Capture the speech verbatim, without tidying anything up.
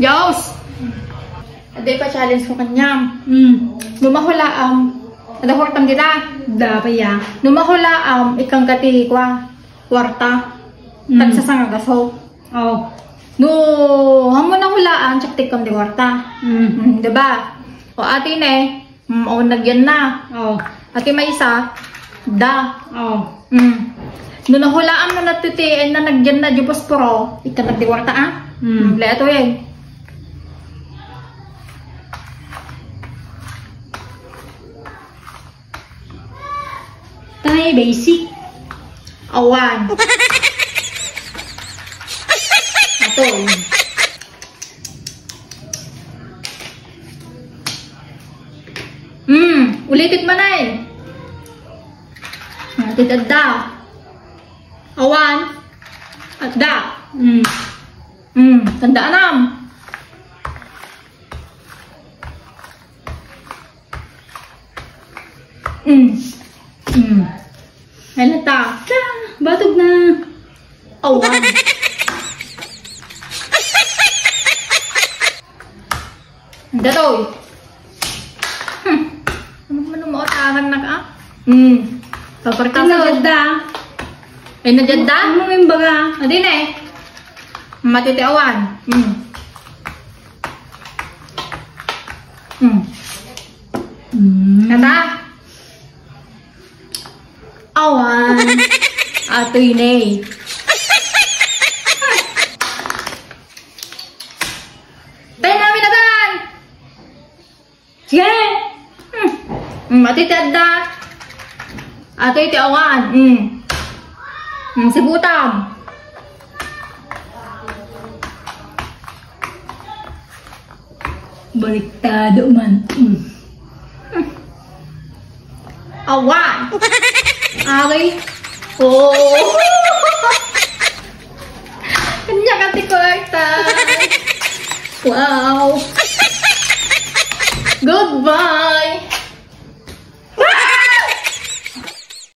Jaws! Adda pa-challenge ko kaniam. Hmm. No mahulaam, adda kwartam dita. Adda pa ya. No mahulaam, ikkan ka ti kua, kwarta. Hmm. Tagsasangagaso. Oh. No, amo nahulaan, check tikkam ti kwarta. Hmm. Hmm, di ba? O, ati ne, mm, o, nagyan na. Oh. Ati maysa, da. Oh. Mm. No nahulaam na natiti, ay na nagyan na di posporo, ikkan ti kwarta, ah? Mm. Mm, leto yan. Tayo basic. Awan. Ato. Hmm, ulitit manay. Ulitit adda. Awan. Adda. Hmm. Hmm, tanda anam. Hmm. Hmm. Ay, lata. Ta, batog na. Awan. Datoy. Hmm. Ano man ang mautaran na ka? Hmm. Papartasan. Ano, da? Ay, na dyan da? Ano yung baga? Adi na eh. Matitiawan. Hmm. Hmm. Hmm. Kata? Awan. Atoy ne. Tayo namin na tan! Sige! Hmm. Hmm, ati ti adda. Atoy ti awan. Hmm. Hmm, sibutam. Baliktado man. Mm. Awan! Aray! Oo! Kanya ka ti kwarta! Wow! Goodbye!